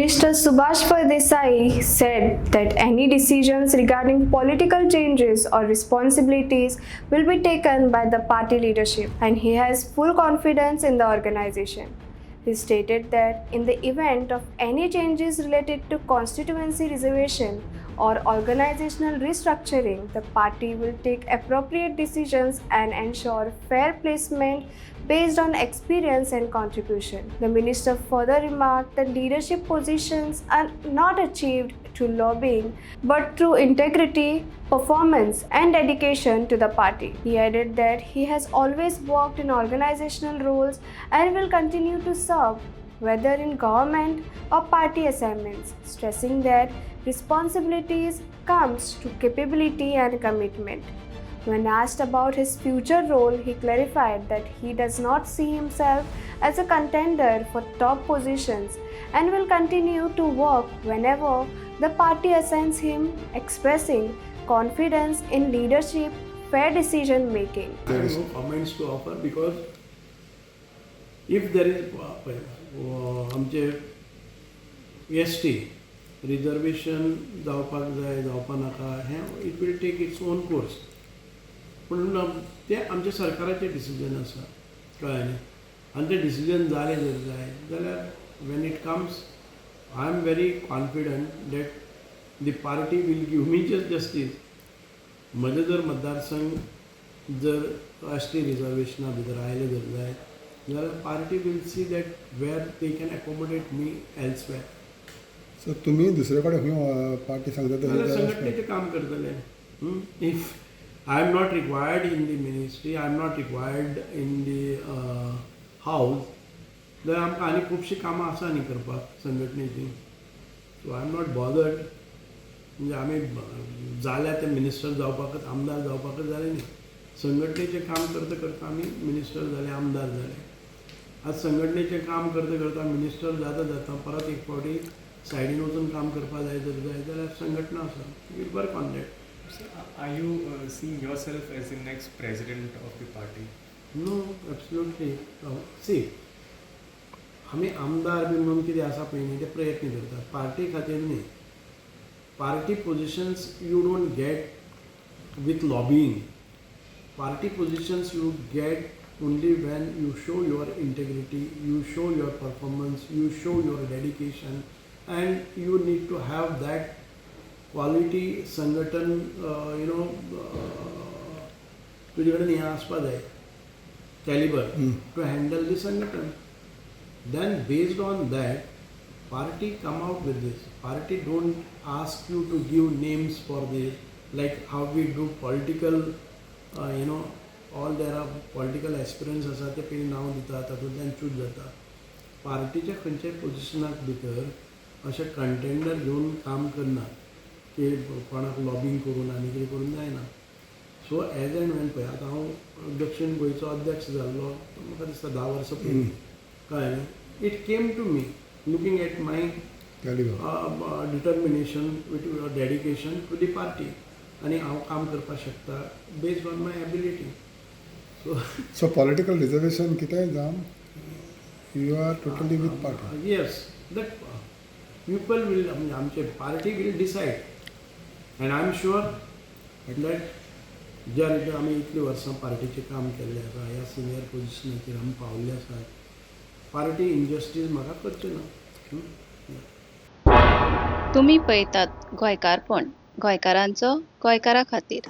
Minister Subhash Phaldesai said that any decisions regarding political changes or responsibilities will be taken by the party leadership, and he has full confidence in the organization. He stated that in the event of any changes related to constituency reservation or organizational restructuring, the party will take appropriate decisions and ensure fair placement based on experience and contribution. The minister further remarked that leadership positions are not achieved through lobbying but through integrity, performance, and dedication to the party. He added that he has always worked in organizational roles and will continue to serve, whether in government or party assignments, stressing that responsibilities comes to capability and commitment. When asked about his future role, he clarified that he does not see himself as a contender for top positions and will continue to work whenever the party assigns him, expressing confidence in leadership, fair decision making. I have no comments to offer because if there is पळय, आमचे S T reservation जावपाक जाय, जावपा नाका, हें it will take its own course. पूण तें आमच्या सरकाराचें डिसिजन आसा, कळ्ळें न्ही? आनी तें डिसिजन जालें जर जाय जाल्यार, when it comes, I am very confident that the party will give me just justice. म्हजें जर मतदारसंघ जर एस टी रिजर्वेशना भितर आयलें जर जाय जाल्यार, party will see that where they can accommodate me elsewhere. So तुमी दुसरे कडेन खंय पार्टी सांगता तशें जाल्यार जाल्यार संघटनेचें काम करतले. If I am not required in the ministry, I am not required in the house, जाल्यार आमकां आनी खुबशीं कामां आसा न्ही करपाक संघटनेचीं. So I am not bothered. म्हणजे आमी जाल्या ते मिनिस्टर जावपाकच, आमदार जावपाकच जालें न्ही. संघटनेचें काम करता करता आमी मिनिस्टर जाले, आमदार जाले. आज संघटनेचें काम करता करता मिनिस्टर जाता जाता परत एक फावटी सायडीन वचून काम करपाक जाय जर जाय जाल्यार संघटना आसा, we'll work on that. Sir, are you seeing yourself as the next president of the party? No, absolutely. See, आमी आमदार बी म्हणून कितें आसा पळय न्ही, ते प्रयत्न करतात, पार्टी खातीर न्ही. Party positions you don't get with lobbying. Party positions you get only when you show your integrity, you show your performance, you show your dedication, and you need to have that quality संघटन. तुजे कडेन हें आसपा जाय, caliber to handle the संघटन. Then based on that, party come out with this. Party don't ask you to give names for this, like how we do political, all there are political aspirants आसा, ते पयलीं नांव दिता, तातूंतल्यान choose जाता. पार्टीच्या खंयच्याय पोजिशनाक भितर अशें कंटेंडर घेवन काम करनात की कोणाक लॉबींग करून आनी कितें करून जायना. सो एज एंड वेन, पळय, आतां हांव दक्षीण गोंयचो अध्यक्ष जाल्लो म्हाका दिसता 10 वर्सां पयलीं, कळ्ळें न्ही? It came to me looking at my calibre, determination with dedication to the party आनी हांव काम करपाक शकता based on my ability, so so political reservation कितेंय जावं, you are totally with party? Yes, that people will, म्हणजे आमचे party will decide and I am sure that ज्या रितीन आमी इतलीं वर्सां पार्टीचें काम केल्लें आसा, ह्या सिनियर पोजिशनाचेर आमी पावल्ले आसात, पार्टी इनजस्टीस म्हाका करचें ना. तुमी पळयतात गोंयकारपण, गोंयकारांचो गोंयकारा खातीर.